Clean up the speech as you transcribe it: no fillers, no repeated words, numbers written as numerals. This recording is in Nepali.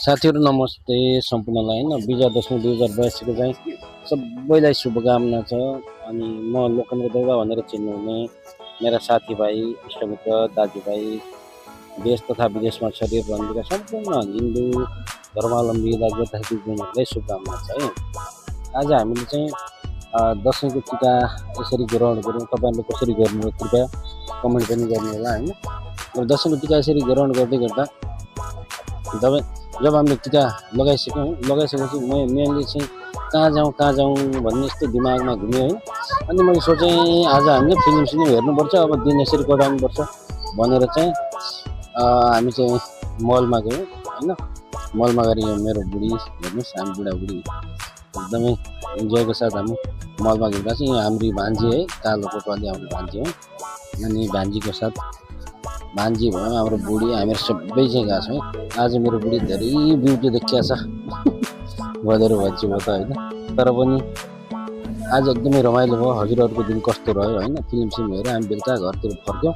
साथीहरू नमस्ते सम्पूर्णलाई होइन विजयादशमी 2082 को चाहिँ सबैलाई शुभकामना छ। अनि म लोकन्द्र देउवा भनेर चिन्नुहुने मेरा साथीभाइ इष्टमित्र दाजुभाइ देश तथा विदेशमा छरिएर रहनुभएका सम्पूर्ण हिन्दू धर्मावलम्बी दाजुभाइ शुभकामना छ है। आज हामीले चाहिँ दसैँको टिका यसरी ग्रहण गरौँ, तपाईँहरूले कसरी गर्नु कृपया कमेन्ट पनि गर्नु होला होइन। र दसैँको टिका यसरी ग्रहण गर्दै गर्दा जब हामीले टिका लगाइसकेपछि मैले चाहिँ कहाँ जाउँ भन्ने यस्तो दिमागमा घुम्यो होइन। अनि मैले सोचेँ आज हामीले फिल्म हेर्नुपर्छ, अब दिन यसरी कटाउनुपर्छ भनेर चाहिँ हामी चाहिँ मलमा गयौँ होइन। मलमा गएर यो मेरो बुढी हेर्नुहोस्, हामी बुढाबुढी एकदमै इन्जोयको साथ हामी मलमा घुम्दा चाहिँ यहाँ हाम्रो भान्जी है, कालो कोटवाली हाम्रो भान्जी हो। अनि भान्जीको साथ भान्जी भयो हाम्रो बुढी, हामीहरू सबै चाहिँ गएको छौँ है। आज मेरो बुढी धेरै ब्युटी देखिया छ भनेर भन्छु म त होइन। तर पनि आज एकदमै रमाइलो भयो। हजुरहरूको दिन कस्तो रह्यो होइन। फिल्म हेरेर हामी बेलुका घरतिर फर्क्यौँ।